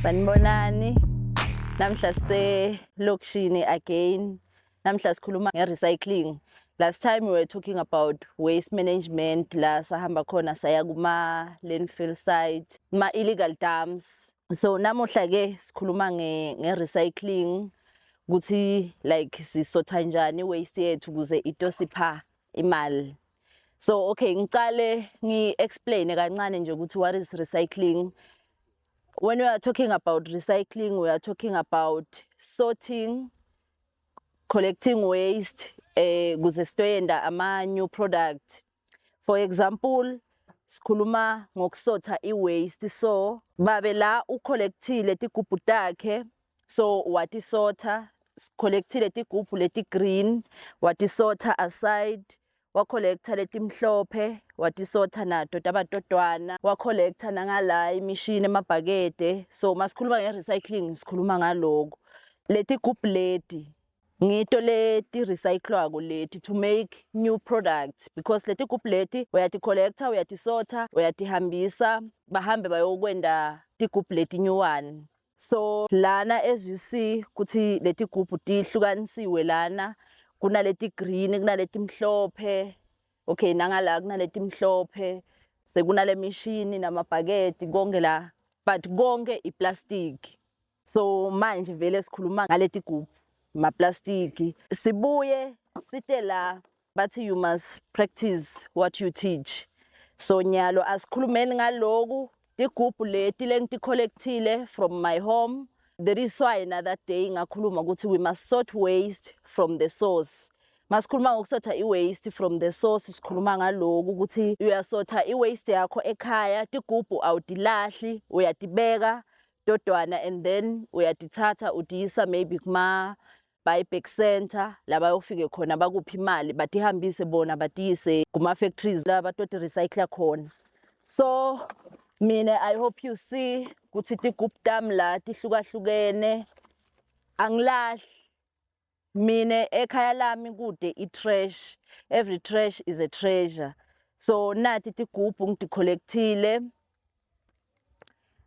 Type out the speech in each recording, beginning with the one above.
Sanibonani. Namhla siselokishini again. Namhla sikhuluma nge-recycling. Last time we were talking about waste management la sahamba khona saya kuma landfill site, ma illegal dumps. So namuhla ke sikhuluma nge-recycling ukuthi like sisotha njani waste yethu ukuze itosipha imali. So okay, ngicale ngi-explain kancane nje ukuthi what is recycling. When we are talking about recycling, we are talking about sorting, collecting waste kuze sitoyenda ama new product. For example, sikhuluma ngokusotha i-waste. So babe la ucollectile tigubhu takhe, so watisotha, collectile tigubhu leti green, watisotha aside, wacollecta letimhlophe, watisotha nato tabatodwana, wacollecta nangala imishini, emabhakede. So masikhuluma nge-recycling, sikhuluma ngaloko. Leti gubhu leti ngito leti recyclwako leti to make new products, because leti gubhu leti uyaticollecta, uyatisotha, uyatihambisa, bahambe bayokwenda tigubhu leti new one. So lana, as you see kuthi leti gubhu tihlukanisiwe lana, kunaleti green, kunaleti mhlophe. Okay, nangala kunaleti mhlophe, sekunale mishini namabhakede konke la, but konke iplastic. So manje vele sikhuluma ngaleti gubhu maplastiki. Sibuye site la bathi you must practice what you teach. So nyalo asikhulumeni ngaloku, tigubhu leti lengiticollectile from my home. That is why another day ngakhuluma ukuthi we must sort waste from the source. Masikhuluma ngokusotha i-waste from the source, sikhuluma ngaloku ukuthi uyasotha i-waste yakho ekhaya. Tigubhu awutilahli, uyatibeka todwana and then uyatithatha utiyisa maybe kuma buyback center la bayofike khona bakuphi imali, batihambise bona batiyise kuma-factories la batoti recycler khona. So mina I hope you see ukuthi tigubhu tami la tihlukahlukene, angilahli mina. Ekhaya lami kude i-trash, every trash is a treasure. So nathi tigubhu ngiticollectile,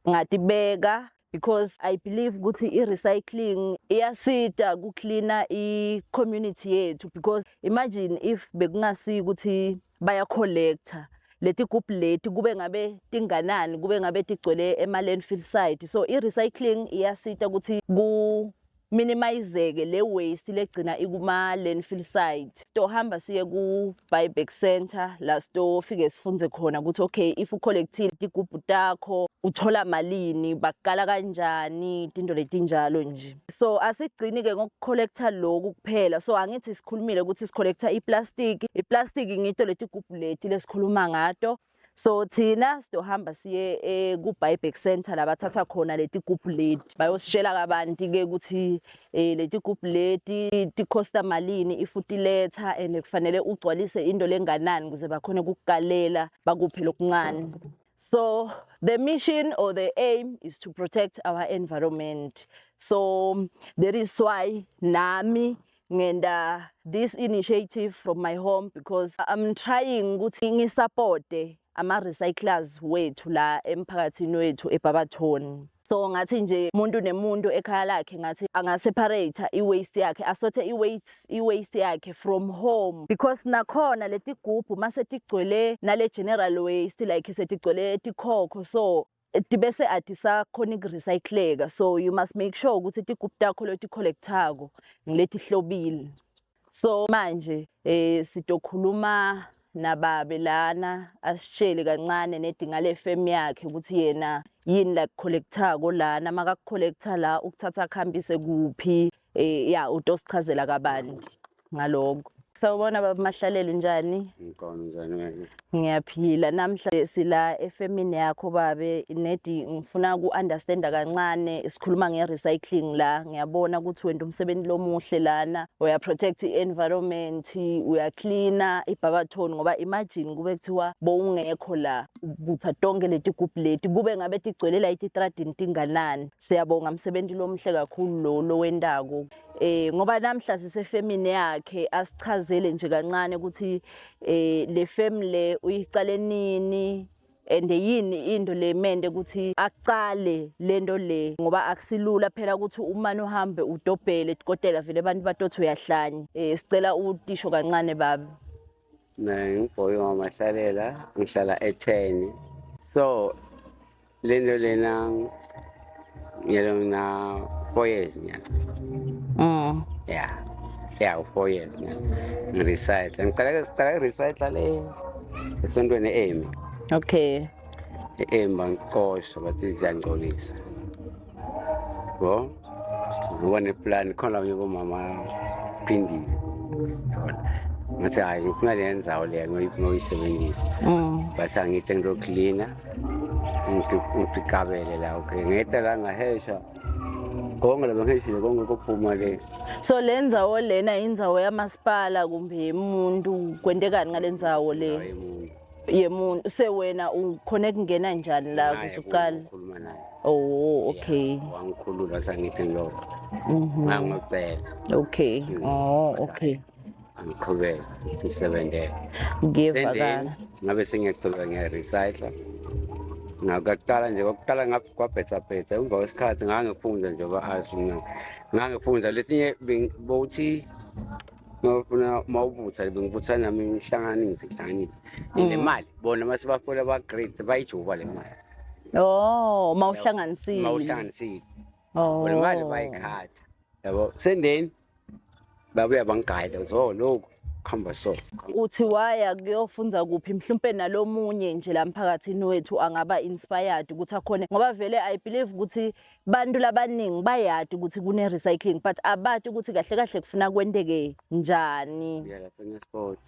ngatibeka because I believe ukuthi i-recycling iyasita kucleana i-community yethu, because imagine if bekungasi ukuthi baya-collecta leti gubhu leti, kube ngabe tinganani, kube ngabe tigcwele ema-landfill site. So i-recycling iyasita ukuthi ku minimizeke le waste legcina ikuma landfill site. Sitohamba siye ku buyback center la sitofike sifunze khona ukuthi okay, if ucollectile tigubhu takho uthola malini, bakukala kanjani, tinto letinjalo nje. So asigcini ke ngokucollecta lokhu kuphela. So angithi sikhulumile ukuthi sicollecta iplastic. Iplastic ngito letigubhu leti lesikhuluma ngato. So thina sizohamba siye ku buyback center la bathatha khona leti gubhu leti, bayositshela kabanti ke ukuthi leti gubhu leti ticosta malini if utiletha and kufanele ugcwalise into lenganani ukuze bakhone ukukukalela bakuphe lokuncane. So the mission or the aim is to protect our environment. So that is why nami ngenda this initiative from my home, because I'm trying ukuthi ngisupporte ama-recyclers wethu la emphakathini wethu eBarberton. So ngathi nje umuntu nemuntu ekhaya lakhe ngathi angaseparate i-waste yakhe, asothe i-waste yakhe from home, because nakhona letigubhu mase tigcwele nale general waste, like setigcwele tikhokho, so tibese atisakhona ukurecycleka. So you must make sure ukuthi tigubhu takho loticollectako ngiletihlobile. So manje sitokhuluma nababe lana, asitshele kancane nedi ngale firm yakhe ukuthi yena yini la collectako lana, makakucollecta la ukuthatha kuhambise kuphi. Ya, utosichazela kabanti ngaloko. Sawubona baba Mahlalelo, njani? Ngikhona, njani wena? Ngiyaphila. Namhla sila efemini yakho babe nedi, ngifuna ku-understanda kancane. Sikhuluma nge-recycling la, ngiyabona ukuthi wena umsebenzi lomuhle lana, uya protect i-environment, uyaklina iBarberton, ngoba imagine kube kuthiwa bowungekho la ubutha tonke leti gubhu leti, kube ngabe tigcwele la etitradini tinganani. Siyabonga, umsebenzi lomuhle kakhulu lo lowendako. Ngoba namhla sisefemini yakhe, asichazele nje kancane ukuthi le firm le uyicale nini. And yini into lemente ukuthi acale lento le, ngoba akusilula phela ukuthi umane uhambe udobhele edokotela, vele abantu batothi uyahlanya. Sicela utisho kancane, baba. Mina ngibhoyi wamahlalela, ngihlala e-10. So lento lena ngiyalo ngina 4 years nyana. Yeah, 4 years nyana. Ngi-recycle. Ngiqala ngiqala recycle le esontweni emi. Emi bangixosha, bathi ziyangcolisa. Bo? Ngoba neplan khona abanye bomama phindile. Ngathi hayi, ngifuna le ndzawo le ngoyisebenzisa. Bathi angithi ngizoklina, ngiqabele la. Okay, ngeta la, ngahesha konke la, bengiheshile konke kuphuma le. So le ndzawo lena indzawo yamasipala kumbe yemuntu? Kwentekani ngale ndzawo le? Ndawo yemuntu. Yemuntu. Sewena ukhone kungena njani la? Naye. Kuze uqale. Ukhuluma naye. Oh, okay. Yeah, wangikhulula, wathi angithi ngilokho ngangocela. Oh, okay. Angiqhubeke sisebentele. Kuyevakala. Ngabe sengiyaqhubeka ngiya-recycle. Ngakuqala nje, kwakuqala kwabhethaphetha. Emva kwesikhathi ngangifunza nje, ba-ashi ngangifunza lesinye bowuthi mawufuna mawubutha, bengibutha nami, ngihlanganise ngihlanganise le mali. Bona mase bafuna ba-grade, bayijuba le mali. Oh, mawuhlanganisile. Mawuhlanganisile. Oh. Le mali bayikhatha, yabo. Sendeni babuya bangigayida ukuthi, oh, lokhu kuhamba so. Uthi waya kuyofunza kuphi? Mhlawumbe nalomunye nje la mphakathini wethu angaba inspired ukuthi akhone, ngoba vele I believe ukuthi bantu labaningi bayadi ukuthi kune recycling, but abati ukuthi kahle kahle kufuna kwenteke njani. Ya, lapha nge-sport,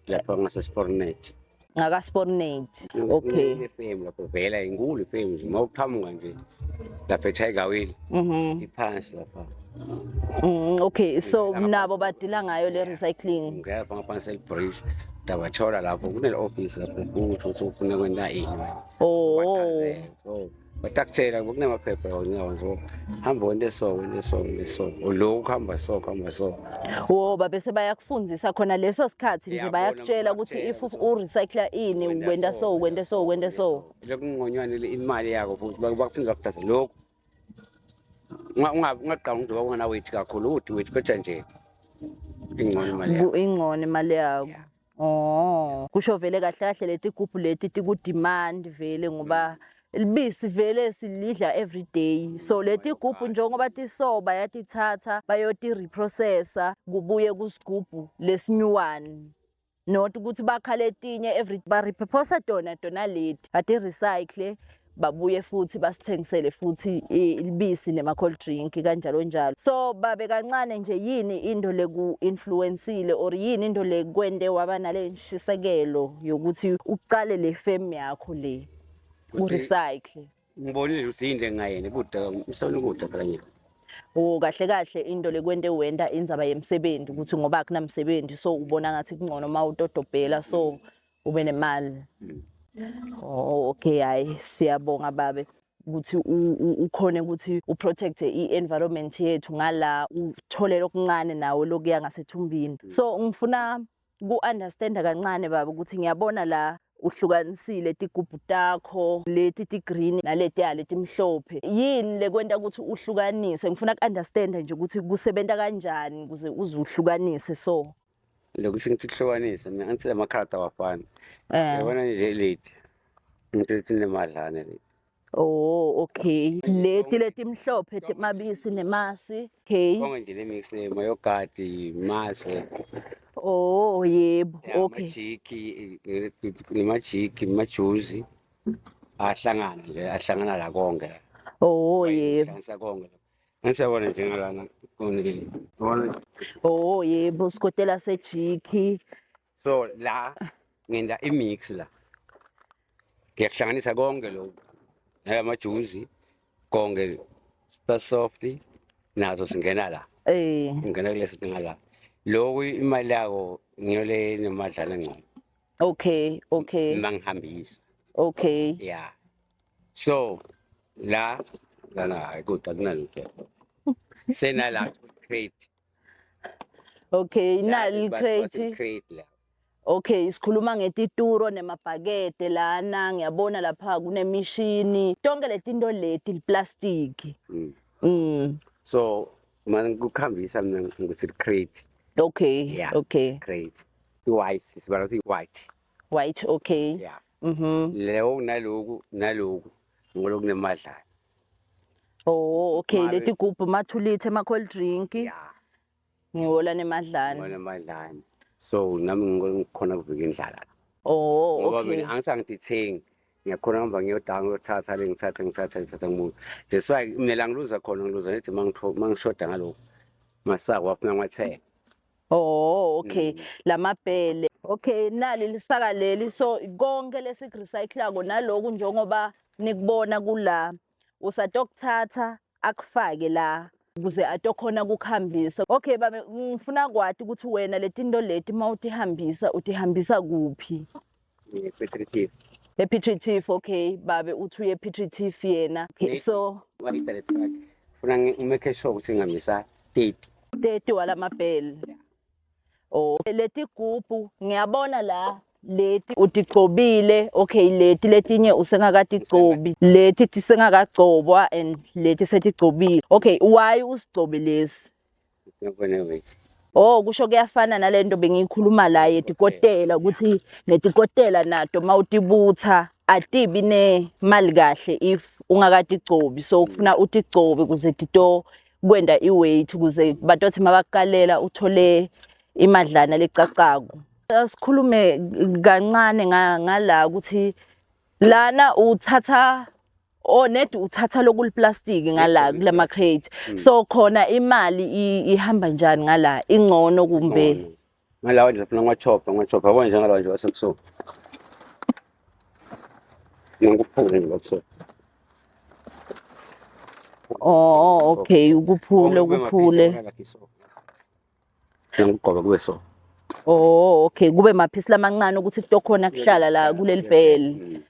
lapha ngase-Spoornet. Ngaka-Spoornet, okay. Ifemu lapho vela inkulu ifemu nje, uma uqhamuka nje lapha e-Tiger Wheel, iphansi lapha. Okay, so Ngaphansi. Nabo badila ngayo le recycling? Ungena lapha ngaphansi el-bridge, uyabathola lapho, kunele office lapho ukuthi uthi ufuna kwenta ini wena. Oh. So batakutshela, kunemaphepha onyawo, so hamba wente so, wente so, wente so, lokhu kuhamba so, kuhamba so. Wo, babese bayakufundzisa khona leso sikhathi nje? Yabona, Bayakutshela ukuthi if bakutshela. U-recycler ini, wenta so, wenta so, wenta so. Lokungqonywane imali yakho futhi bakufunda, bakuthatha lokhu. Ungaqanga ukuthi ungana weight kakhulu, uthi weight, kodwa nje ingcono imali yakho. Ingcono imali yakho. Yeah. Oh, kusho vele kahle kahle leti gubhu leti tiku-demand vele, ngoba libisi vele silidla every day. So leti gubhu njengoba tiso bayatithatha bayoti reprocessa, kubuye kusigubhu lesinyuwani. Not ukuthi bakha letinye every, ba repurpose tona tona leti. Bati recycle, babuye futhi basithengisele futhi ilibisi nema cold drink, kanjalo njalo. So babe, kancane nje, yini into leku influenceile or yini into lekwente waba nale nshisekelo yokuthi ucale le firm yakho le u-recycle? Ngibonile ukuthi yini lengingayeni kude umsebenzini, kude phela nyana. Oh, kahle kahle into lekwente wenta indzaba yemsebenzi, ukuthi ngoba akunamsebenzi, so ubona ngathi kungcono uma utodobhela so ube nemali. Oh, okay, hayi, siyabonga babe ukuthi ukhone ukuthi uprotect i-environment yethu ngala uthole lokuncane nawe lokuya ngasethumbini. So ngifuna ku-understanda kancane baba ukuthi ngiyabona la uhlukanisile tigubhu takho, leti ti-green naletiya letimhlophe. Yini lekwenta ukuthi uhlukanise? Ngifuna ku-understanda nje ukuthi kusebenta kanjani ukuze uze uhlukanise so. Lokuthi ngithi kuhlukanise, mina ngithi lamakhaladi awafani. Yabona nje leti, ngithi lethi nemadlane leti. Oh, okay, leti letimhlophe temabisi nemasi, okay. Konke nje le mix le, ma-yoghurt, mase. Oh, yebo, okay. Amajiki nemajiki, majuzi ahlangana nje, ahlangana la konke la. Oh, yebo. Hlanganisa konke la. Ngisiyabona njengalana konke, yabona. Oh, yebo, sikotela sejiki. So la ngenda i-mix la, ngiyakuhlanganisa konke lokhu nalamajuzi konke, Star Soft nazo singena la. Ngena kulesi ngala lokhu, imali yako ngiyo le nemadlana engcono. Okay. Uma ngihambisa. Yeah, so la lana hayi, kodwa akunalutho senala crate. Okay, nali crate. Crate la. Okay, sikhuluma ngetituro nemabhakede lana, ngiyabona lapha kunemishini. Tonke letinto leti liplastiki. So mangikukhambisa mina ngikuthi crate. Okay. Yeah. Okay. Crate. I-white, sibala ukuthi i-white. White, okay. Yeah. Mhm. Leyo naloku naloku ngoloku nemadlana. Oh, okay. Mara- Leti gubhu ma-2 litre ema-cold drink. Ngiwola nemadlana. Ngibona emadlana. So nami ngikhona kuvika indlala. Oh, Ngoba okay. mina angisangithengi. Ngiyakhona hamba ngiyodanga ngiyothatha le ngithathe ngithathe ngithathe ngumuntu. That's why mina la ngiluza khona ngiluza nethi mangishoda ngalokho. Masako wafuna ngiwathenga. Oh, okay. Lamabhele. Okay, nali lisaka leli. So konke lesikurecyclako naloku njengoba nikubona kula usatokuthatha akufake la ukuze atokhona kukuhambisa. Okay babe, ngifuna kwati ukuthi wena letinto leti mawutihambisa utihambisa kuphi? Piet Retief. E-Piet Retief, okay. Babe uthi uye e-Piet Retief yena. Okay, so Walita le truck. Funa ngimake sure ukuthi ngihambisa 30. 30 walamabhele. Oh, leti gubhu ngiyabona la leti utigcobile. Okay, leti letinye usengakatigcobi, leti tisengakagcobwa and leti setigcobile. Okay, why usigcobe lesi? Ngibone wait. Oh, kusho kuyafana nalento bengiyikhuluma la yetikotela, ukuthi netikotela nato mawutibutha atibi nemali kahle if ungakatigcobi, so kufuna utigcobe ukuze tito kwenda i-weight ukuze batothi mabakukalela uthole imadlana lecacako. Asikhulume kancane ngala ukuthi lana uthatha, oh, nedi uthatha lokuliplastiki ngala kulama crate, so khona imali ihamba njani ngala, ingcono kumbe? Ngcono. Ngalawa nje funa ngiwachopha ngiwachopha, yabona, njengalawa nje wasebusuku. Ngikuphule nje wakusuku. Oh, okay, ukuphule ukuphule. Ngikugqoka kube so. Oh, okay, kube maphisi lamancane ukuthi kutokhona kuhlala la kuleli bhele.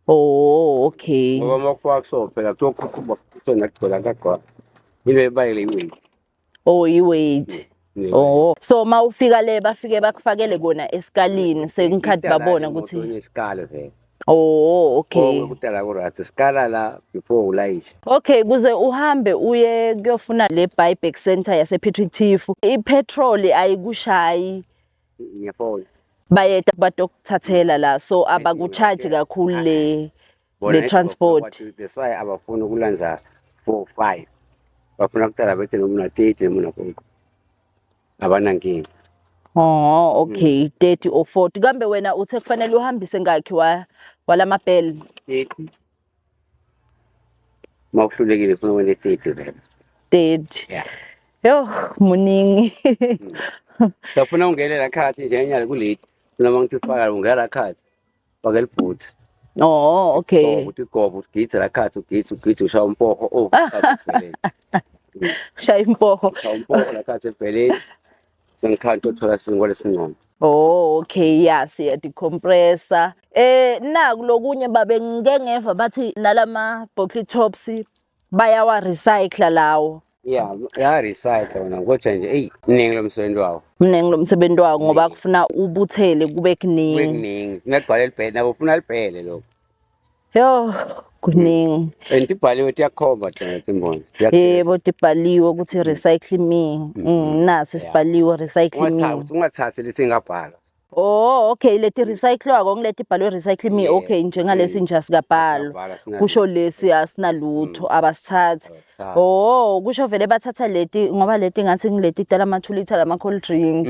Oh, okay. Ngoba uma kufaka so phela kutokhukhumba kuthona kugcola kagcola. Into ebalulekile i-weight. Oh, i-weight. Oh, so mawufika le bafike bakufakele kona esikalini sengikhathi babona ukuthi isikalo vele. Oh, okay. Konke kudala ku-right. Sikala la before ulayishe. Okay, kuze uhambe uye kuyofuna le buyback center yase Piet Retief. I-petrol ayikushayi? Ngiyafona. Bayeta batokuthathela la, so abaku-charge kakhulu le transport. That's why abafuna ukulanza 4 5. Bafuna kudala bethi noma una 30 noma una 40. Abanankinga. Oh, okay, 30 or 40. Kambe wena uthe kufanele uhambise ngakhi wa walamabhele? 30. Mawuhlulekile ufuna wena 30 vele. 30. Yeah. Yo, muningi. Safuna ungenela khathi nje enyala kulate. Funa mangithi ufaka ungena la khathi. Faka libhuthi. Oh, okay. Uthi goba ugidze la khathi, ugidze ugidze, ushaya umpoho, oh, khathi ebheleni. Shaya impoho. Ushaya umpoho la khathi ebheleni. Sengikhanti othola sinkwa lesingcono. Oh, okay, yeah, siya decompressor. Naku lokunye babe, ngike ngeva bathi nalama bottle tops bayawa recycle lawo. Yeah, ya recycle wona, kodwa nje eyi, iningi lomsebenzi wawo. Mningi lo msebenzi wawo ngoba kufuna ubuthele kube kuningi. Kuningi. Kunagcwala libhele nabo, ufuna libhele lokho. Yo, kuningi. And ibhaliwe, tiyakhomba thina timboni. Yebo, tibhaliwe ukuthi recycle me. Nasi sibhaliwe recycle me. Ungathathi lethi ingabhalwa. Oh, okay, leti recyclwako ngileti ibhalwe recycle me. Yeah. Okay, njengalesi nje asikabhalwa. Asingabhalwa, sinalutho. Kusho lesi asinalutho, abasithathi. Abasithathi. Oh, kusho vele bathatha leti ngoba leti ngathi ngileti tala ma 2 liter lama cold drink.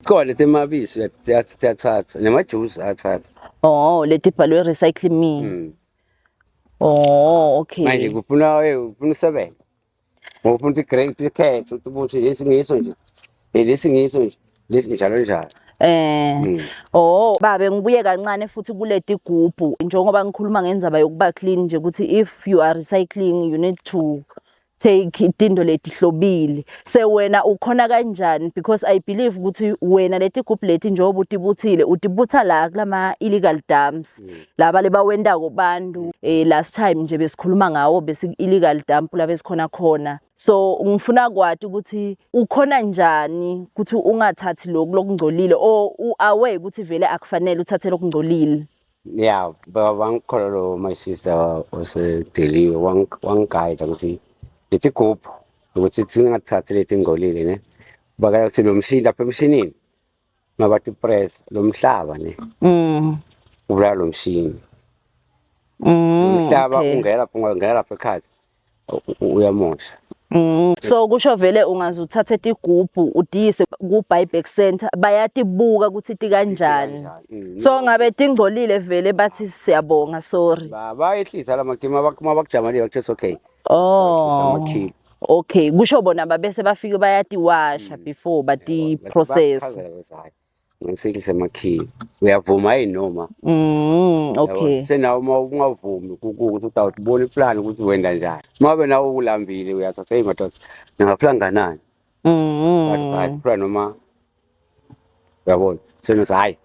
Khona leti emabisi ziyathatha nemajuice ayathatha. Oh, leti ibhalwe recycle me. Oh, okay. Manje kufuna ufuna usebenze. Ngoba ufuna ukuthi grade ikhethe ukuthi lesi ngiso nje. Lesi ngiso nje. Lesi njalo njalo. Oh, babe, ngibuye kancane futhi kuleti gubhu njengoba ngikhuluma ngendzaba yokuba clean nje, ukuthi if you are recycling you need to Take tinto letihlobile. Se wena ukhona kanjani, because I believe ukuthi wena leti gubhu leti njengoba utibuthile, utibutha la kulama illegal dumps laba lebawentako bantu. Last time nje besikhuluma ngawo, besi illegal dump la besikhona khona. So ngifuna kwati ukuthi ukhona njani ukuthi ungathathi lokhu lokungcolile, or u-aware ukuthi vele akufanele uthathe lokungcolile? Yeah, bangikhola lo my sister osedeliwe, wangiguide ukuthi leti gubhu ukuthi singathathi leti ngcolile ne, bakala ukuthi lo mshini lapha emshinini mabathi press lo mhlaba ne, ubulala lo mshini. Umhlaba ungena lapho, ungena lapha ekhaya, uyamosha. So kusho vele ungaze uthathe tigubhu udiyise ku buyback center, bayatibuka ukuthi tikanjani. So ngabe tingcolile vele bathi siyabonga, sorry. Bayehlisa la makhima mabakujamaliwe, bakuthi okay. Oh. Amakhilo. Okay, kusho bona babese bafike bayatiwasha before bati process. Ngisehlise amakhilo, uyavuma yini noma? Okay. Senawe uma ungavumi ukuthi utawubona iplani ukuthi wenda njani. Uma ube nawe ulambile uyathatha, hey madoda, ngingaphila nganani? Bathi hayi, siphila noma uyabona. Senothi hayi,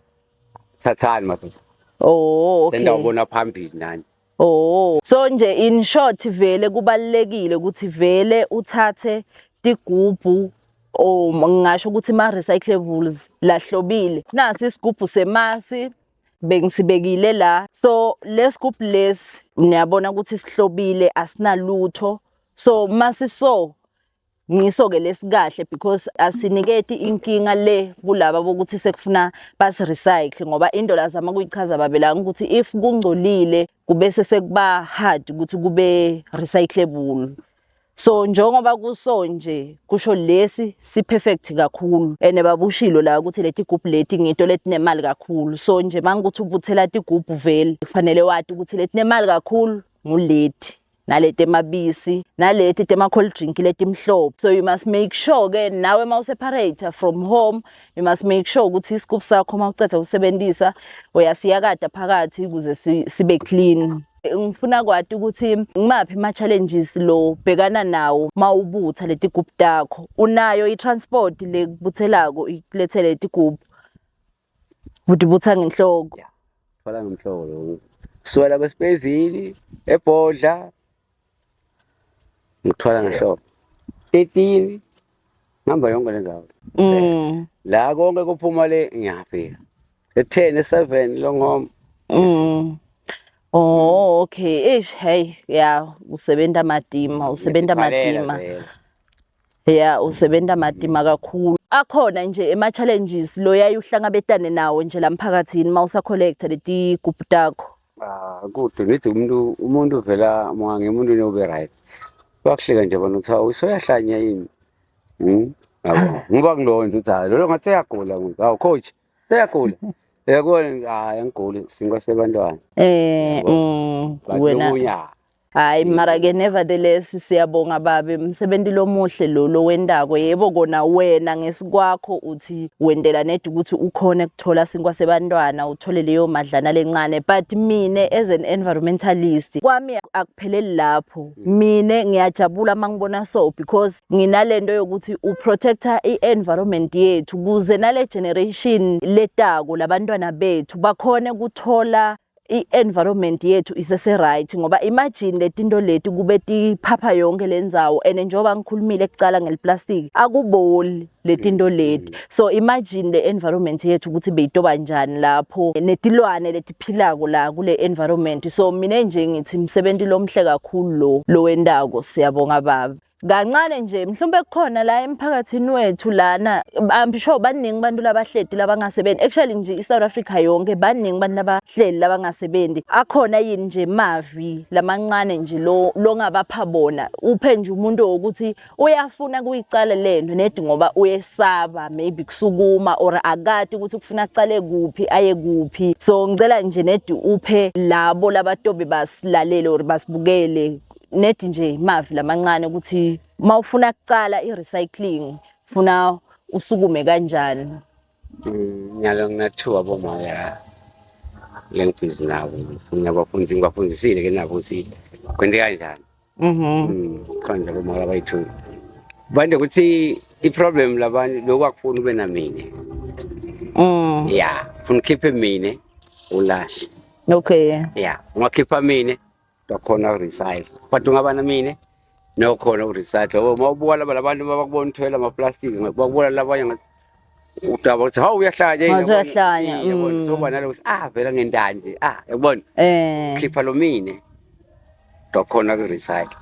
thathani madoda. Oh, okay. Sendawubona phambili nani. Oh, so nje in short vele kubalekile ukuthi vele uthathe tigubhu, or ngingasho ukuthi ma recyclables lahlobile. Nasi isigubhu semasi bengisibekile la. So lesigubhu lesi niyabona ukuthi sihlobile, asinalutho. So masiso ngiso ke lesikahle because asiniketi inkinga le kulaba bokuthi sekufuna basi recycle, ngoba into lazama kuyichaza babelanga ukuthi if kungcolile kubese sekuba hard ukuthi kube recyclable. So njengoba kuso nje, kusho lesi si perfect kakhulu, ene babushilo la ukuthi leti gubhu leti ngito letinemali kakhulu. So nje mangukuthi ubuthela tigubhu vele kufanele wati ukuthi letinemali kakhulu nguleti, naleti emabisi, naleti tema cold drink letimhlophe. So you must make sure ke nawe ma useparate from home, you must make sure ukuthi isigubhu sakho uma uceda usebenzisa uyasiyakada phakathi ukuze sibe clean. Ngifuna kwati ukuthi ngimaphi ama challenges lo bhekana nawo mawubutha leti gubhu takho. Unayo i-transport le kubuthelako ikulethele letigubhu? Udibutha ngenhloko? Thwala ngemhloko lo. Kusukela kwesipevili ebhodla ngithwala ngehloko. 13 ngihamba yonke le ndawo. La konke kuphuma le ngiyafika. E10 e7 Long. Oh, okay. Eish, hey, yeah, usebenta matima, usebenta matima. Yeah, usebenta matima kakhulu. Akhona nje ema challenges lo yaye uhlangabetane nawo nje la mphakathini mawusa collector leti gubhu takho? Ah, kude ngithi umuntu vela mwange umuntu ube right. Bakuhleka nje bona ukuthi usoyahlanya yini. Yabo. Ngoba kulowo nje uthi hayi lo ngathi uyagula umuntu. Hawu coach, seyagula. Uyabona, hayi angiguli, sinkwa sebantwana. But Wena lokunye Hayi, mara ke nevertheless siyabonga babe, umsebenzi lomuhle lo lowendako. Yebo kona wena ngesikwakho uthi wendela nedi ukuthi ukhone ukuthola sinkwa sebantwana, uthole leyo madlana lencane, but mine as an environmentalist kwami akupheleli lapho. Mine ngiyajabula mangibona so, because nginalento yokuthi uprotector i-environment yethu kuze nale generation letako, labantwana bethu bakhone ukuthola i-environment yethu isese right. Ngoba imagine letinto leti kube tiphapha yonke lendzawo, and njengoba ngikhulumile kucala ngeliplastic, akuboli letinto leti. So imagine le environment yethu ukuthi beyitoba njani lapho netilwane letiphilako la kule environment. So mina nje ngithi umsebenzi lomhle kakhulu lo lowendako, siyabonga baba. Kancane nje mhlawumbe kukhona la emphakathini wethu lana, I'm sure baningi abantu labahleti labangasebenzi, actually nje i-South Africa yonke baningi abantu labahleli labangasebenzi. Akhona yini nje mavi lamancane nje lo longabapha bona, uphe nje umuntu wokuthi uyafuna kuyicala lento nedi ngoba uyesaba maybe kusukuma or akati ukuthi kufuna acale kuphi, aye kuphi? So ngicela nje nedi uphe labo labatobe basilalele or basibukele nedi nje mavi lamancane ukuthi mawufuna kucala i-recycling funa usukume kanjani. Nyalo nginathuba bomaya lengibhizi nabo, ngifuna ngibafundisile ke nabo ukuthi kwente kanjani. Khona nje abomake abayi-two. Bande ukuthi i-problem labanye lokhu akufuni ube namine. Ya, funa ukhiphe mine ulahle. Ya, ungakhipha mine wakhona urecycle. But ungaba namine nokhona urecycle. Ngoba uma ubuka laba labantu bakubona uthwele amaplastiki, bakubona labanye ngathi udaba ukuthi hawu uyahlanya yini, Ngathi yabona? uyahlanya, Iya, yabona. So nalo ukuthi ah vela ngentani nje. Ah, yabona. Khipha lo mine wakhona ku-recycle.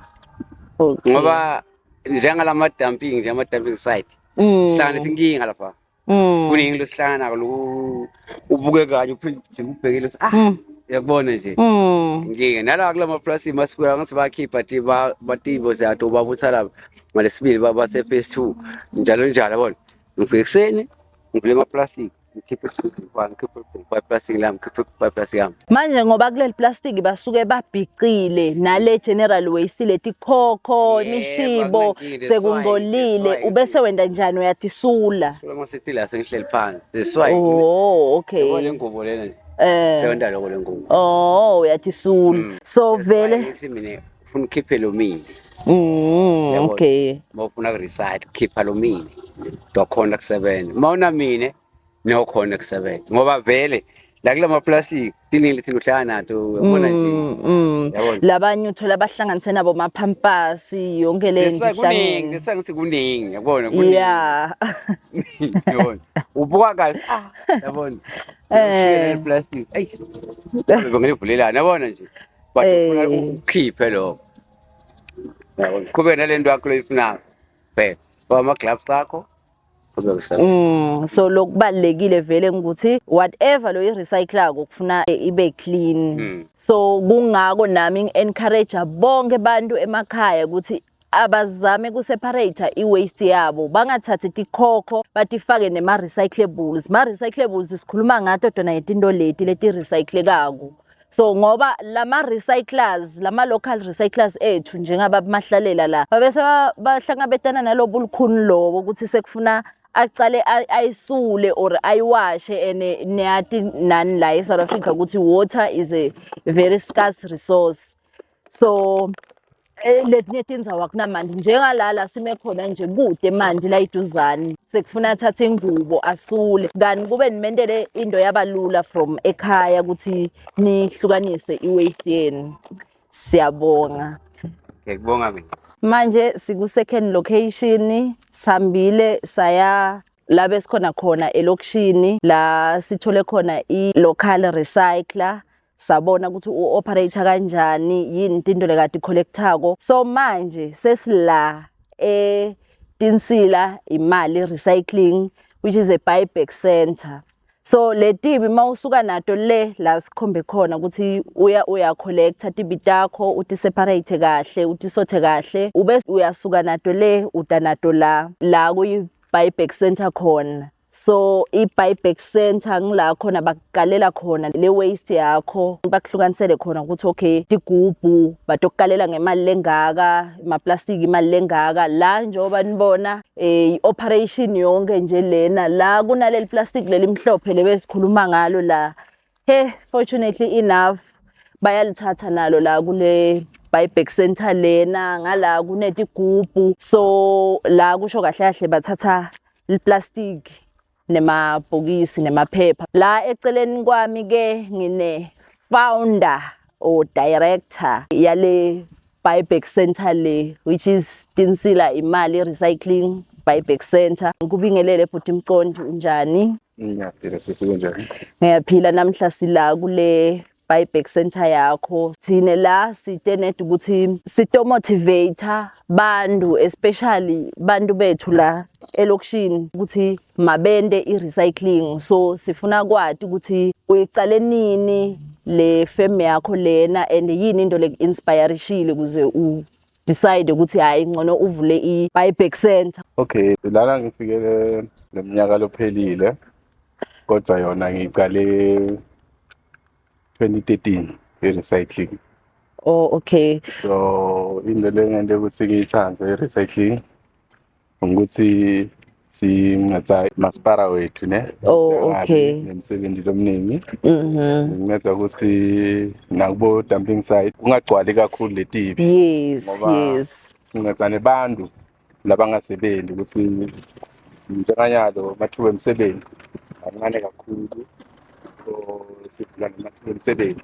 Ngoba njengalama dumping nje ama dumping site. Sihlangana inkinga lapha. Kuningi losihlangana nako loku ubuke kanye uphinde ubhekile ukuthi ah uyakubona nje. Inkinga nala kulama plasi masifika ngathi bakhipha ti ba batibo siyato babutha lapha ngalesibili baba se phase 2 njalo njalo yabona. Ngifike ekuseni ngivule ama plastic ngikhiphe ngikhiphe plastic lami ngikhiphe plastic yami. Manje ngoba kuleli plastic basuke babhicile nale general waste letikhokho Yebo, imishibo akunankinga, that's why- sekungcolile that's why ubese wenda njani uyatisula? Sula masithi la sengihleli phansi. That's why. Oh, okay. Yabona le ngubo lena nje. Sewenda lokho le ngubo. Oh, uyatisula. So That's why vele ngithi mina ufuna ukhiphe lo mini. Yabona. Uma ufuna ku-recycle khipha lo mini. Wakhona kusebenza. Uma una mine nokhona kusebenza. Ngoba vele la kulama plastic tiningi lethina uhlala nato uyabona nje. Yabona. Labanye uthola abahlanganise nabo maphampasi yonke le That's why kuningi, that's why ngithi kuningi, yabona kuningi. Yabona. Ubuka kahle ah yabona. Plastic. Ey. Ngivulelana yabona nje. But ufuna ukhiphe lokho. Yabona. Kube nalento yakho loyifunayo. Phela, ama gloves akho. Kube kusasa. So lokubalekile vele ukuthi whatever lo i-recyclako kufuna ibe clean. So kungako nami ngi-encourage bonke abantu emakhaya ukuthi abazame kuseparate i-waste yabo, bangathathi tikhokho batifake nema-recyclables. Ma-recyclables sikhuluma ngato tona yetinto leti leti-recyclekako. So ngoba lama recyclers, lama local recyclers ethu njengaba mahlalela la, babese bahlangabetana nalobu lukhuni lobo ukuthi sekufuna acale ayisule or ayiwashe, and niyati nani la e-South Africa ukuthi water is a very scarce resource. So letinye tindzawo akunamanti njengalala sime khona nje kude manti la iduzane, sekufuna athathe ingubo asule, kanti kube nimentele into yabalula from ekhaya ukuthi nihlukanise i-waste yenu. Siyabonga. Ngiyakubonga mina. Manje siku second location, sihambile saya la besikhona khona elokishini la sithole khona i-local recycler, sabona ukuthi u-operator kanjani, yini into lekade collectako. So manje sesila eTinsila Imali Recycling, which is a buyback center. So le tibi mawusuka nato le la sikhombe khona ukuthi uya collector tibi takho, uti separate kahle, utisothe kahle, ube uyasuka nato le uta nato la kuyi buyback center khona. So i-buyback center ngila khona bakukalela khona le waste yakho, bakuhlukanisele khona ukuthi okay tigubhu batokukalela ngemali lengaka, amaplastiki imali lengaka. La njengoba nibona i-operation yonke nje lena la kunaleli plastic leli mhlophe lebesikhuluma ngalo la. He, fortunately enough bayalithatha nalo la kule buyback center lena, ngala kunetigubhu. So la kusho kahle kahle bathatha iplastic nemabhokisi nemaphepha. La eceleni kwami ke ngine founder or director yale buyback center le, which is Tinsila Imali Recycling Buyback Center. Ngikubingelele bhuti Mcondi, unjani? Ngiyaphila sisi, kunjani? Ngiyaphila. Namhla sila kule buyback center yakho. Thine la site ukuthi sito motivate bantu, especially bantu bethu la elokishini, ukuthi mabende i-recycling. So sifuna kwati ukuthi uyicale nini le firm yakho lena, and yini into le inspireshile ukuze u decide ukuthi hayi ngcono uvule i-buyback center? Okay, lana ngifikele leminyaka lophelile, kodwa yona ngicale 2013 i-recycling. Oh, okay. So into lengente ukuthi ngiyithande i-recycling ukuthi Sinceda masipala wethu ne. Oh, Singabi okay. Nemsebenzi lomningi. Sinceda ukuthi nakubo dumping site kungagcwali kakhulu letibi. Ngoba sinceda nebantu labangasebenzi ukuthi njenganyalo amathuba emisebenzi mancane kakhulu. So sivula namathuba emisebenzi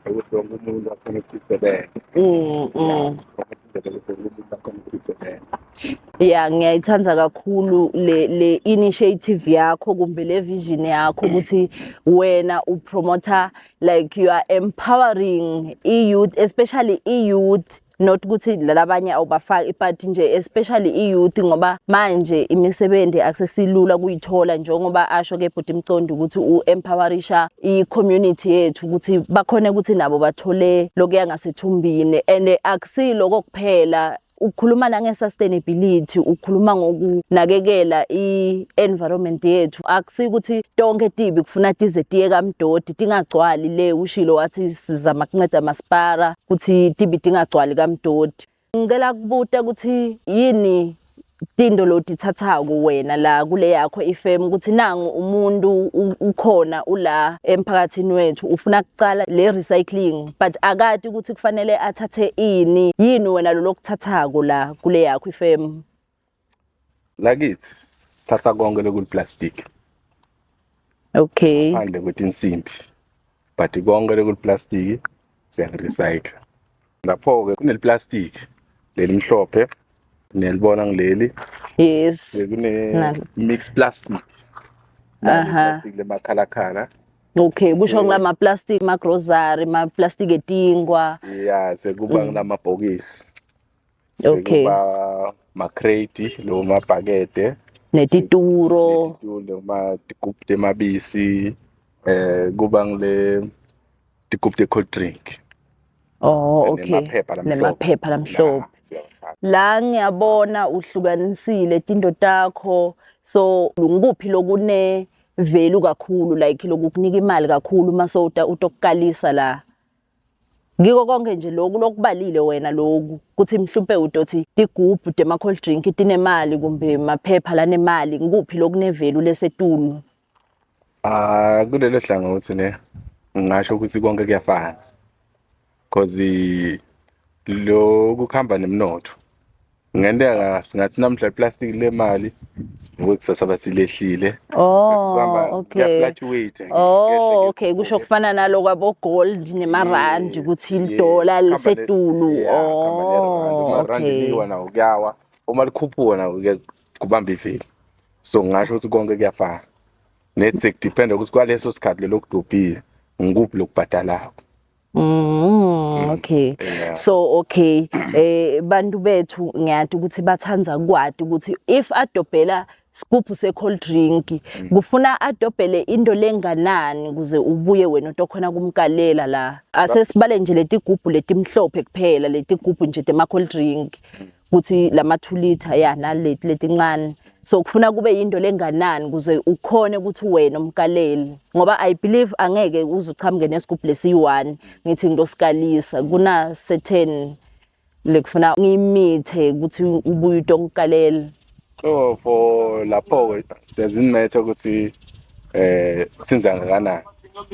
ukuthi wonke umuntu akhone ukusebenza. Indlela yokuthi wonke umuntu akhone ukusebenza. Yeah, ngiyayithanda kakhulu le initiative yakho kumbe le vision yakho ukuthi wena upromota, like you are empowering i-youth, especially i-youth, not ukuthi labanye awubafaki, but nje especially i-youth, ngoba manje imisebenzi akusesilula kuyithola, njengoba asho ke bhuti Mcondi ukuthi u-empowerisha i-community yethu ukuthi bakhone ukuthi nabo bathole lokuya ngasethumbini. And akusiloko kuphela, ukhuluma nange-sustainability, ukhuluma ngokunakekela i-environment yethu. Akusikuthi tonke tibi kufuna tize tiye kamdodi, tingagcwali le. Ushilo wathi sizama kunceda masipara ukuthi tibi tingagcwali kamdodi. Ngicela kubuta ukuthi yini tinto lotithathako wena la kule yakho ifem, ukuthi nangu umuntu ukhona ula emphakathini wethu ufuna kucala le recycling, but akati ukuthi kufanele athathe ini. Yini wena lo lokuthathako la kule yakho ifem? Lakithi sithatha konke lokuliplastic phandle kwetinsimbi, but konke lokuliplastic siyakurecycle. Lapho-ke kuneliplastic lelimhlophe nelibona ngileli, sekune Nalo. mix plastic, plastic lemakhalakhala. Okay, kusho ngilama plastic ma grocery, ma plastic etingwa. Ya, sekuba ngilamabhokisi, sekuba ma-crate lo mabhakede, netituro, netitulo, ma tigubhu temabisi, kuba ngile tigubhu te-cold drink. Nemaphepha lamhlophe. Nemaphepha lamhlophe. La, siyawathatha. La ngiyabona uhlukanisile tinto takho, so ngikuphi lokune value kakhulu, like lokukunika imali kakhulu mase utokukalisa la ngiko konke nje lokhu lokubalile wena, lokhu kuthi mhlawumbe utothi tigubhu tema cold drink tinemali kumbe maphepha lanemali, ngikuphi lokune value lesetulu? Ah, kulelo hlangothi ne ngingasho ukuthi konke kuyafana, cause lokhu kuhamba nemnotho. Kungenteka singathi namhla iplastic lemali, sivuke kusasa basilehlile. Oh, okay. Kuya-fluctuate. Oh, okay, kusho kufana nalo kwabo gold nemarandi ukuthi idola lisetulu. Oh, okay. okay. Liwa nawo kuyawa, uma likhuphuka nawo kubamba ivili. So ngingasho ukuthi konke kuyafana. Nethi sekudependa ukuthi kwaleso sikhathi lelo kudobhile ngikuphi lokubhadalako. Okay. So okay, bantu bethu ngiyati ukuthi bathandza kwati ukuthi if adobhela sigubhu se cold drink, kufuna adobhele into lenganani ukuze ubuye wena utokhona kumkalela la. Asesibale nje letigubhu letimhlophe kuphela, letigubhu nje tema cold drink, ukuthi lama 2 liter ya naleti letincane. So kufuna kube yinto lenganani ukuze ukhone ukuthi wena umkaleli, ngoba I believe angeke uze uchamuke nesigubhu lesiyi-1 ngithi ngitosikalisa, kuna certain lekufuna ngiyimithe ukuthi ubuye utongikalele. So for lapho-ke doesn't matter ukuthi sinza kangakanani,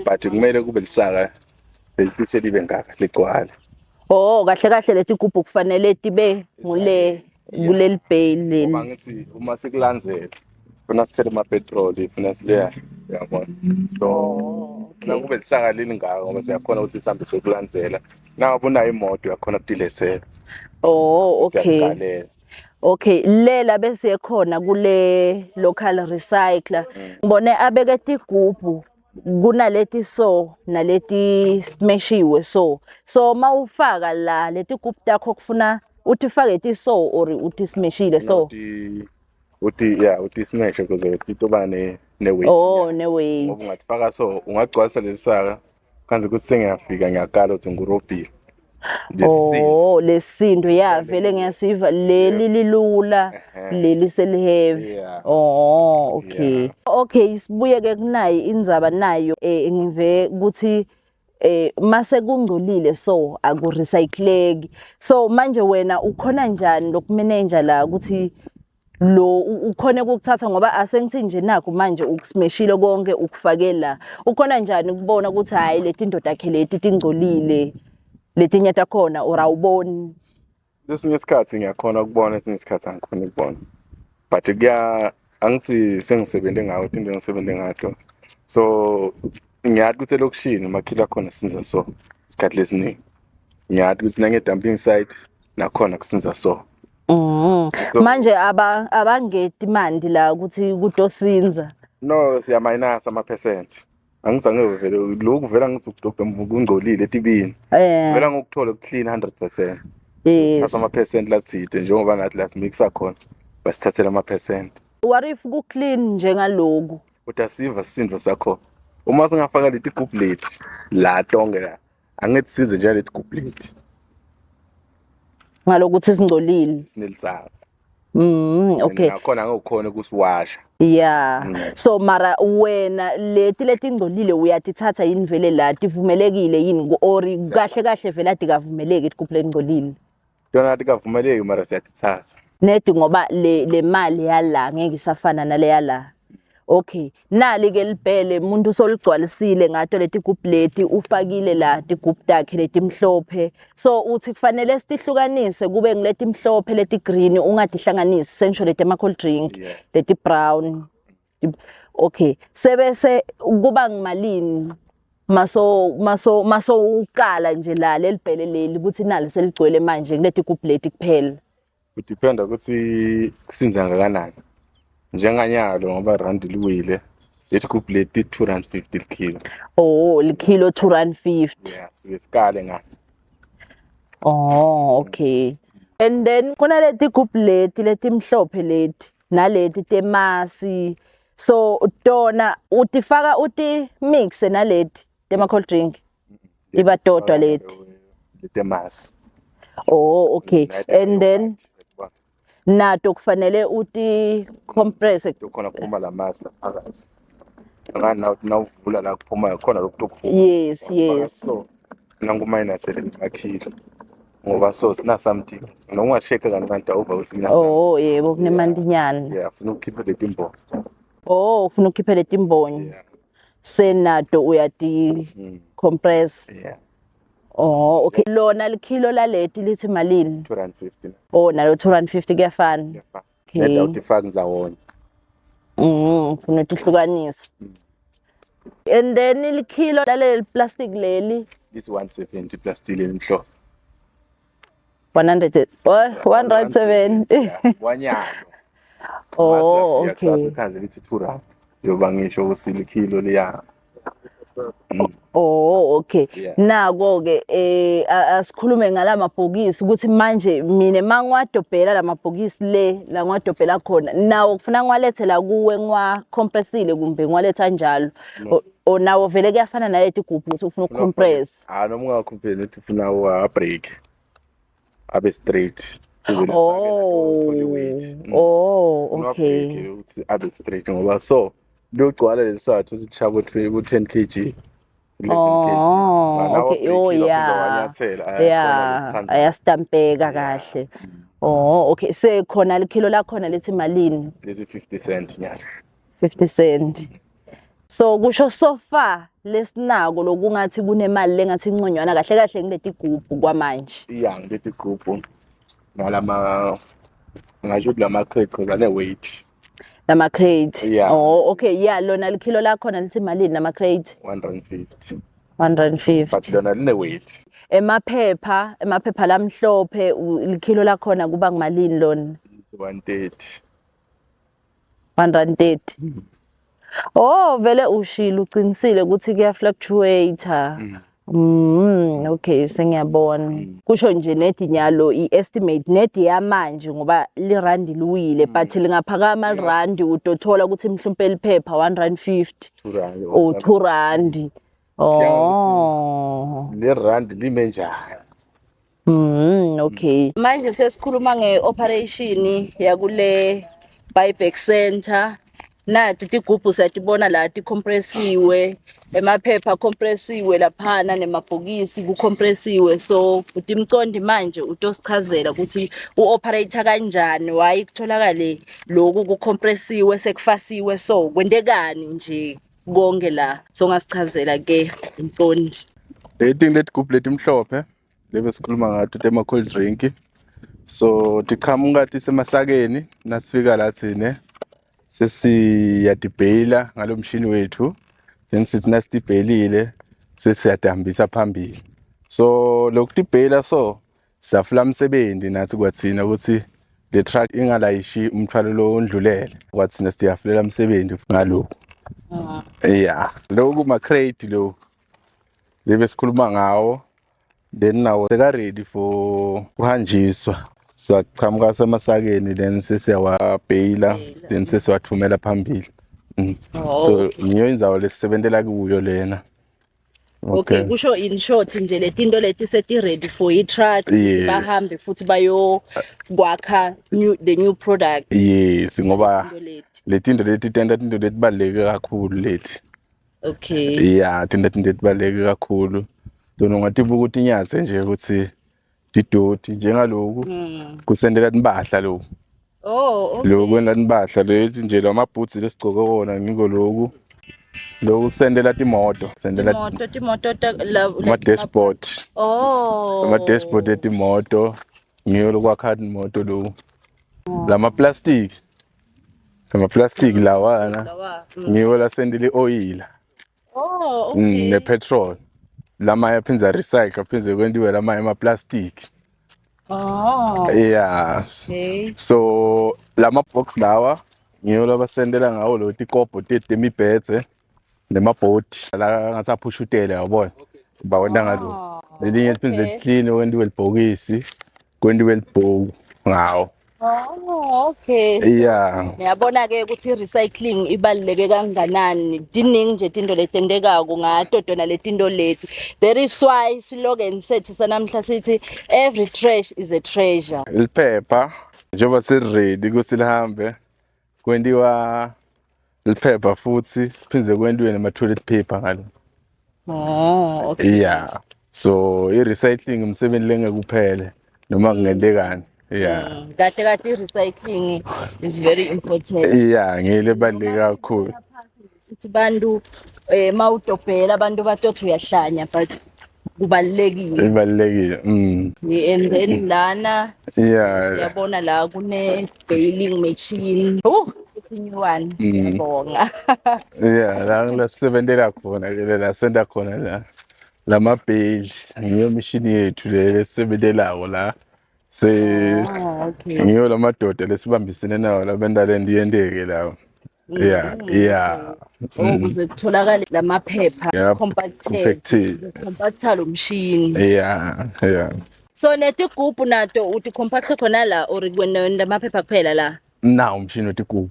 but kumele kube lisaka lelicishe libe ngaka ligcwale. Oh, kahle kahle leti gubhu kufanele tibe ngule kuleli bheyili Ngoba leli. Ngithi uma sikulandzela funa sithele amapetroli, funa sileya, uyabona, so funa kube lisaka lelingaka ngoba siyakhona ukuthi sihambe sekulandzela. Nangabe unayo imoto uyakhona ukutilethela. Oh, okay. Siyakugalela. Okay, lela bese khona kule local recycler. Ngibone abeke tigubhu, kunaleti so naleti smashiwe, so mawufaka la leti gubhu takho kufuna uthi ufake ti so or uthi smashile so? Uthi ya, uthi smash ukuze itoba ne weight. Oh, ne weight. Ngoba ungathifaka so ungagcwalisa lesisaka kanzi ukuthi sengiyafika ngiyakala ukuthi ngurobhile. Oh, lesindo ya vele ngiyasiva leli lilula, leli seliheavy. Oh, okay. Okay, sibuye ke kunayi indzaba nayo, ngive ukuthi mase kungcolile so akurecycleki. So manje wena ukhona njani lokumanage la ukuthi Lo ukhone ukukuthatha ngoba asengithi nje nakho manje ukusimeshile konke ukufake la. Ukhona njani ukubona ukuthi hayi leti ndoda yakhe leti tingcolile letinye takhona or awuboni? Lesinye isikhathi ngiyakhona ukubona, esinye isikhathi angikhoni ukubona. But kuya angithi sengisebenze ngawo into engisebenze ngato. So ngiyazi ukuthi elokishini umakhila khona sinza so isikhathi lesiningi. Ngiyazi ukuthi nange-dumping site nakhona kusinza so. So, Manje aba abangeti mandi la ukuthi kutosinza. No, siya-minus ama-percent. Angithi angeke vele lokhu vele angithi ukudobha kungcolile etibini. Vele ngokuthola clean 100%. Sithatha ama-percent lathide njengoba nathi la simixa khona basithathela ama-percent. What if ku clean njengaloku? Kodwa siva sisindo sakho. Uma singafaka leti gubhu leti la tonke la angithi size nje leti gubhu leti Ngalokuthi singcolile. Sinelitsaka. Okay. Nakhona angekukhona ukusiwasha. Yeah. So mara wena leti letingcolile uyatithatha yini vele la tivumelekile yini or kahle kahle vele atikavumeleki itigubhu lengcolile? Tona atikavumeleki mara siyatithatha. Nedi ngoba le mali yala ngeke isafana nale yala. Okay, nali ke libhele umuntu soligcwalisile ngato leti gubhu leti ufakile la tigubhu takhe letimhlophe. So uthi kufanele sitihlukanise kube ngileti mhlophe leti green ungatihlanganisi sengisho leti ama cold drink leti brown. Okay, sebese kuba ngimalini maso uqala nje la lelibhele leli ukuthi nali seligcwele manje kuleti gubhu leti kuphela? Kudependa ukuthi kusinza ngakanani. Njenganyalo ngoba rand liwile leti gubhu leti 2 rand 50 likhilo. Oh, likhilo 2 rand 50. Yeah, suke sikale nga. Oh, okay. And then kuna leti gubhu leti letimhlophe leti naleti temasi. So tona utifaka uti mix naleti tema cold drink. Tiba todwa leti. Letemasi. Oh, okay. And then nato kufanele uti compress. Khona kuphuma la masi la phakathi. Ngani nawuvula la kuphuma khona lokhu tokuphuma. Yes. So nangu-minus makhilo ngoba so sina something noma ungasheka kancane awuva ukuthi mina. Oh, yebo kunemantinyana. Yeah, ufuna ukukhipha leti mbonyo. Oh, ufuna ukukhipha leti mbonyo. Senato uyati compress. Yeah. Oh, okay. Lona likhilo laleti lithi malini? 2 rand 50. Oh, nalo 2 rand 50 kuyafana. Kuyafana. Okay. Neda utifaka ndzawonye. Ufuna utihlukanisa. And then likhilo laleli plastic leli lithi 170 plastic lemhlophe. 100 oh 170. Wanyalo. Oh, okay. Kusasa lithi 2 rand. Yoba ngisho ukuthi likhilo liya. Oh, okay. Nako ke asikhulume ngalamabhokisi ukuthi manje mina mangiwadobhela lamabhokisi le la ngiwadobhela khona nawo kufuna ngiwalethe la kuwe ngiwa compressile kumbe ngiwaletha njalo o nawo vele kuyafana naleti gubhu ukuthi ufuna ukucompress? Ah, noma ungacompress uthi ufuna wa break abe straight. Oh, okay. Ukuthi abe straight ngoba so liyogcwala lesathu sishaya ku 10 kg. Oh, okay. Oh, yeah. Yeah, ayastampeka kahle. Oh, okay. Sekhona likhilo lakhona lithi malini? Lezi 50 cent nyana. 50 cent. So kusho so far lesinako lokungathi kunemali lengathi inconywana kahle kahle ngileti gubhu kwamanje. Yeah, ngileti gubhu. Ngalama ngasho ukuthi lama crate ane weight. Lama crate. Yeah. Oh, okay. Yeah, lona likhilo lakhona lithi malini lama crate? 150. 150. But lona line weight. Emaphepha lamhlophe likhilo lakhona kuba ngumalini lona? 130. 130. Oh, vele ushilo uqinisile ukuthi kuya fluctuate. Okay, sengiyabona. Kusho nje nedi nyalo i-estimate nedi yamanje ngoba lirandi liwile but lingaphakama lirandi utothola ukuthi mhlawumbe liphepha 1 rand 50 2 rand or 2 rand. Oh. Le rand lime njani? Okay. Manje sesikhuluma ngeoperation yakule buyback center. Nathi tigubhu siyatibona la tikhompresiwe, emaphepha akhompresiwe laphana nemabhokisi kukhompresiwe. So uthi Mcondi manje utosichazela ukuthi u-operate kanjani, why kutholakale lokhu kukhompresiwe sekufasiwe, so kwentekani nje konke la. So ungasichazela ke Mcondi. Leti letigubhu letimhlophe lebe sikhuluma ngato tema cold drink. So tiqhamuka tisemasakeni nasifika la thine sesiyadibheyila ngalo mshini wethu, then sithi nasitibheyilile sesiyadihambisa phambili. So lokutibheyila, so siyafula umsebenzi nathi kwathina ukuthi le truck ingalayishi umthwalo lo ondlulele, kwathina siyafulela umsebenzi ngalokhu. Yeah, lokhu ma crate lo lebe sikhuluma ngawo, then nawo seka ready for kuhanjiswa. Siyachamuka semasakeni, then sesiyawabheyila, then sesiwathumela phambili. Oh. So ngiyo indzawo lesisebentela kuyo lena. Okay, kusho in short nje letinto leti seti ready for i-truck ukuthi bahambe futhi bayo kwakha new the new product. Yes, ngoba Letinto leti. letinto leti tenta tinto letibaluleke kakhulu leti. Yeah, tinto letibaluleke kakhulu. Tona ungatibuka ukuthi inyatse nje ukuthi tidoti njengaloku kusendela timpahla lokhu. Oh, okay. Lokhu kwenta timpahla leti nje lamabhutsi lesigcoke wona, ngiko loku. Lokhu kusendela timoto, kusendela Timoto la like ama-dashboard. Oh. Ama-dashboard etimoto ngiyo lokwakha imoto lokhu. Lama-plastic, lama-plastic lawana Lawa. Ngiwo lasendela i-oyila Oh, okay. Ne-petrol. Lamanye aphindze a-recycle, aphindze kwentiwe lamanye ama-plastic. Oh. Yeah. Okay. So lama box lawa ngiyo labasendela ngawo lo tikobho tethu temibhedze nemabhodi la ngathi aphushutele, yabona, bawenta ngalo. Lelinye liphindze liclean, kwentiwe libhokisi, kwentiwe libhuku ngawo. Oh, okay. Yeah. Ngiyabona ke ukuthi i-recycling ibaluleke kanganani. Diningi nje tinto letentekako ngato tona letinto leti. That is why slogan sethu sanamhla sithi every trash is a treasure. Liphepha njengoba seli-ready ukuthi lihambe, kwentiwa liphepha futhi phindze kwentiwe nema-toilet paper ngalo. Oh, okay. Yeah, so i-recycling umsebenzi lengeke uphele noma kungentekani, yeah. Kahle kahle i-recycling is very important. Yeah, ngile baluleke kakhulu. Sithi bantu mawudobhela abantu batothi uyahlanya, but kubalulekile. Ibalulekile. And then lana siyabona la kune baling machine. Oh, futhi new one. Siyabonga. Yeah, la lasebentela khona ke, la senta khona la lamabheli, ngiyo mishini yethu le lesisebentelako la se. Oh, okay. Ngiyo lamadoda lesibambisene nawo labenta le nto iyenteke lawo, yeah. Oh, ukuze kutholakale lamaphepha compacted. Compacted. Compacta lo mshini. Yeah. So netigubhu nato uthi compacta khona la or wena lamaphepha kuphela la? Nawo umshini wetigubhu.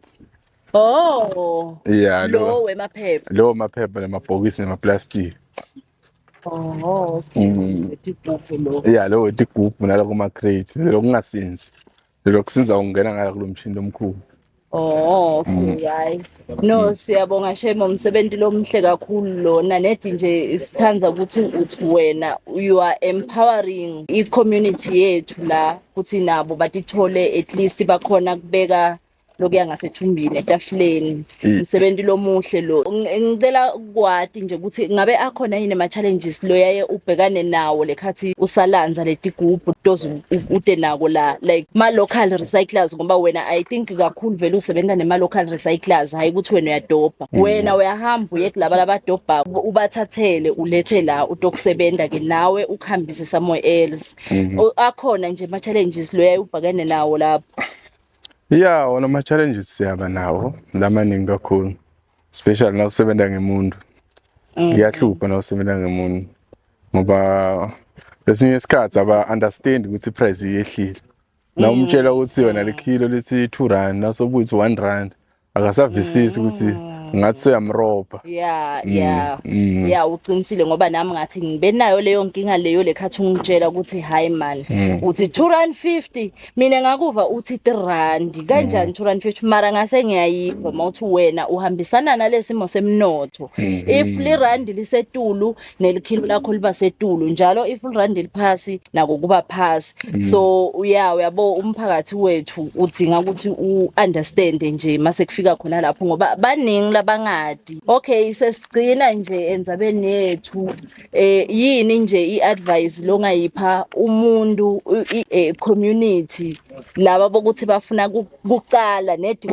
Oh. Yeah. Lo Lo wemaphepha. Lo maphepha namabhokisi namaplastic. Oh, okay. Wetigubhu lo. Yeah, lo wetigubhu naloko ma-crate lo kungasinzi, lo kusinza ungena ngala kulo mshini omkhulu. Oh, okay, hayi. No, siyabonga shame, umsebenzi lomuhle kakhulu lona. Nedi nje sithanda ukuthi uthi wena you are empowering i-community yethu la ukuthi nabo batithole, at least bakhona kubeka lokuya ngasethumbini etafuleni. Umsebenzi lomuhle lo. Ngicela ukwati nje ukuthi ngabe akhona yini ama-challenges lo yaye ubhekane nawo lekhathi usalanza letigubhu toze ute nako la, like ma-local recyclers, ngoba wena I think kakhulu vele usebenza nema-local recyclers, hhayi ukuthi wena uyadobha, wena uyahamba uye kulaba labadobha ubathathele ulethe la utokusebenza-ke nawe ukuhambise somewhere else. Akhona nje ama-challenges lo yaye ubhekane nawo lapho? Yeah, wona ama-challenges siyaba nawo lamaningi kakhulu, especially nawusebenza ngemuntu. Kuyahlupha nawusebenza ngemuntu ngoba lesinye isikhathi aba-understand ukuthi i-price iyehlile. Na umtshela ukuthi yona le kilo lithi 2 rand, nasobuthi 1 rand, akasavisisi ukuthi Ngathi uyamrobha. Yeah, yeah. Yeah, uqinisile ngoba nami ngathi ngibenayo leyo nkinga leyo lekhathi ungitshela ukuthi hayi man, uthi 2 rand 50, mina ngakuva uthi 3 rand. Kanjani 2 rand 50? Mara ngase ngiyayiva mawuthi wena uhambisana nalesimo semnotho. If lirandi lisetulu nelikhilo lakho liba setulu njalo, if irandi liphasi nako kuba phasi. So uya uyabo umphakathi wethu udzinga ukuthi u-understand nje mase kufika khona lapho ngoba baningi labangadi. Okay, sesigcina nje endzabeni yethu, yini nje i-advice longayipha umuntu community laba bokuthi bafuna kucala nedi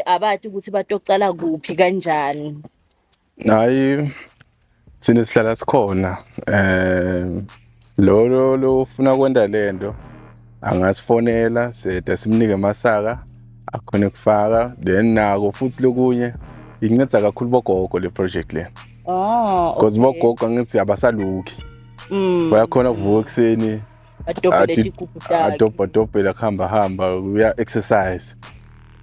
abati ukuthi batocala kuphi kanjani? Hayi, thina sihlala sikhona. Lo lo ufuna kwenda lento angasifonela, sede simnike amasaka akhona kufaka. Then nako futhi lokunye inceda kakhulu bogogo le project le because bogogo angithi abasaluki, bayakhona kuvuka ekuseni adobhele tigubhu takhe. Adobha dobhela, kuhamba hamba, uya exercise.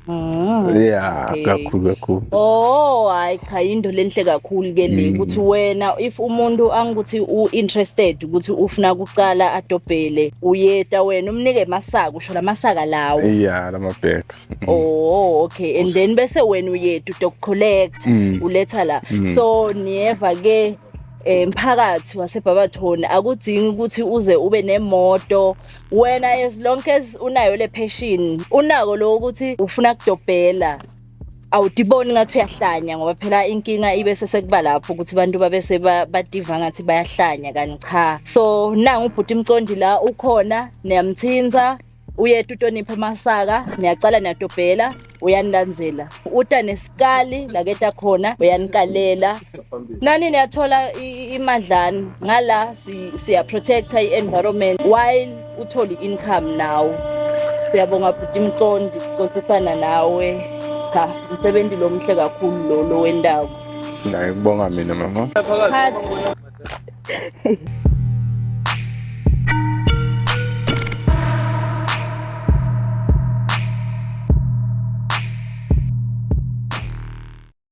Yeah. Kakhulu kakhulu. Oh, hayi cha, into lenhle kakhulu ke le ukuthi wena if umuntu angukuthi u-interested ukuthi ufuna ukucala adobhele, uyeta wena umnike amasaka, usho lamasaka lawo? Yeah, lama bags. Oh, okay, and then bese wena uyeta utokucollect uletha la. So niyeva ke mphakathi waseBarberton, akudingi ukuthi uze ube nemoto wena, as long as unayo le passion, unako lo ukuthi ufuna kudobhela, awudiboni ngathi uyahlanya, ngoba phela inkinga ibe sesekuba lapho ukuthi abantu babe bativa ngathi bayahlanya, kanti cha. So nangu ubhuti Mcondi la ukhona, niyamthinta, uyeta utonipha amasaka, niyacala niyadobhela, uyanilandzela, uta nesikali laketa khona, uyanikalela nani, niyathola imadlana ngala. Siya protecta i-environment while uthole i-income nawe. Siyabonga bhuti Mcondi kuxoxisana nawe. Cha, umsebenzi lo muhle kakhulu lo wendawo. Naye kubonga mina, mama. Cut.